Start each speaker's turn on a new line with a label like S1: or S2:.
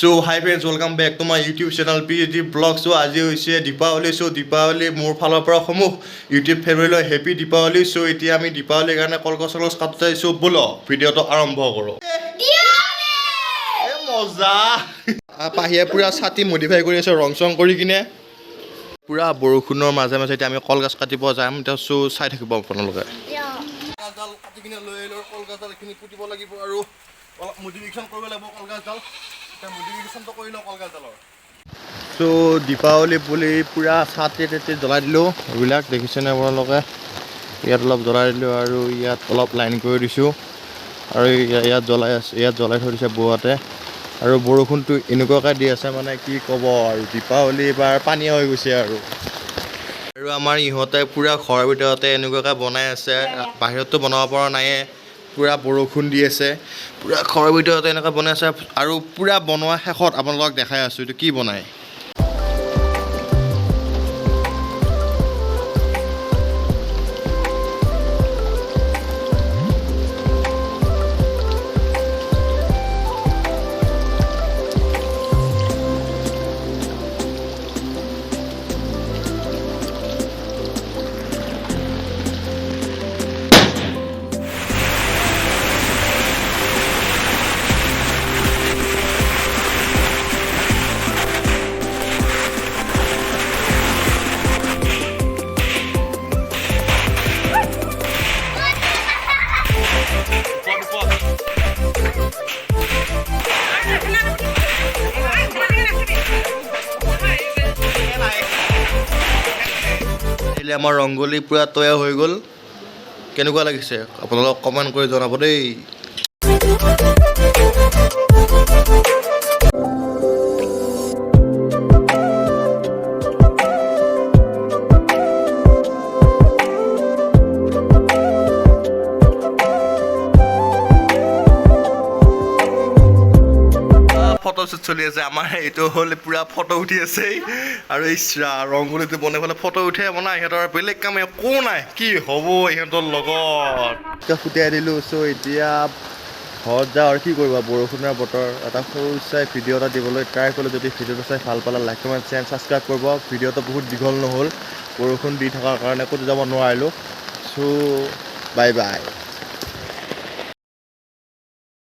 S1: So hi friends, welcome back to my YouTube channel PG blog. চ' আজি হৈছে দীপাৱলী। চ' দীপাৱলী মোৰ ফালৰ পৰা সমূহ ইউটিউব ফেমিলিলৈ হেপী দীপাৱলী। চ' এতিয়া আমি দীপাৱলীৰ কাৰণে কলগছ চলগছ কাটোতে আহিছোঁ। ব'লক, ভিডিঅ'টো আৰম্ভ কৰোঁ। এ মজা, পাহিয়ে পূৰা ছাতি মডিফাই কৰি আছে, ৰং চং কৰি কিনে। পূৰা বৰষুণৰ মাজে মাজে এতিয়া আমি কলগছ কাটিব যাম এতিয়া। চ' চাই থাকিব আপোনালোকে। কলগছডাল কাটি কিনে লৈ আহিলোঁ। কলগছডাল এইখিনি পুতিব লাগিব আৰু অলপ মডিফিকেশ্যন কৰিব লাগিব কলগছডাল। এতিয়া মডিফিকেশ্যনটো কৰি লওঁ কলগছডালৰ। চ' দীপাৱলী বুলি পূৰা ছাতি তাতি জ্বলাই দিলোঁ। এইবিলাক দেখিছেনে আপোনালোকে? ইয়াত অলপ জ্বলাই দিলোঁ আৰু ইয়াত অলপ লাইন কৰি দিছোঁ আৰু ইয়াত জ্বলাই আছে, ইয়াত জ্বলাই থৈ দিছে বৌহঁতে। আৰু বৰষুণটো এনেকুৱাকৈ দি আছে, মানে কি ক'ব আৰু, দীপাৱলী এইবাৰ পানীয়া হৈ গৈছে। আৰু আমাৰ ইহঁতে পূৰা ঘৰৰ ভিতৰতে এনেকুৱাকৈ বনাই আছে। বাহিৰততো বনাব পৰা নাইয়ে, পূৰা বৰষুণ দি আছে। পূৰা ঘৰৰ ভিতৰতে এনেকৈ বনাই আছে আৰু পূৰা বনোৱা শেষত আপোনালোকক দেখাই আছোঁ এইটো কি বনায়। এতিয়া আমাৰ ৰংগোলী পূৰা তৈয়াৰ হৈ গ'ল। কেনেকুৱা লাগিছে আপোনালোকক কমেণ্ট কৰি জনাব দেই। ফটো শ্বুট চলি আছে আমাৰ। এইটো হ'ল পূৰা ফটো উঠি আছে আৰু ইচ্ছা ৰংগোলীটো বনাই পেলাই ফটো উঠে বনাই। ইহঁতৰ বেলেগ কাম একো নাই। কি হ'ব ইহঁতৰ লগত? এতিয়া ফুটিয়াই দিলোঁ। চ' এতিয়া ঘৰত যাওঁ আৰু কি কৰিবা, বৰষুণৰ বতৰ। এটা সৰু চাই ভিডিঅ' এটা দিবলৈ ট্ৰাই কৰিলোঁ। যদি ভিডিঅ'টো চাই ভাল পালে, লাইক, কমেণ্ট, শ্বেয়াৰ, ছাবস্ক্ৰাইব কৰিব। ভিডিঅ'টো বহুত দীঘল নহ'ল, বৰষুণ দি থকাৰ কাৰণে ক'তো যাব নোৱাৰিলোঁ। চ' বাই বাই।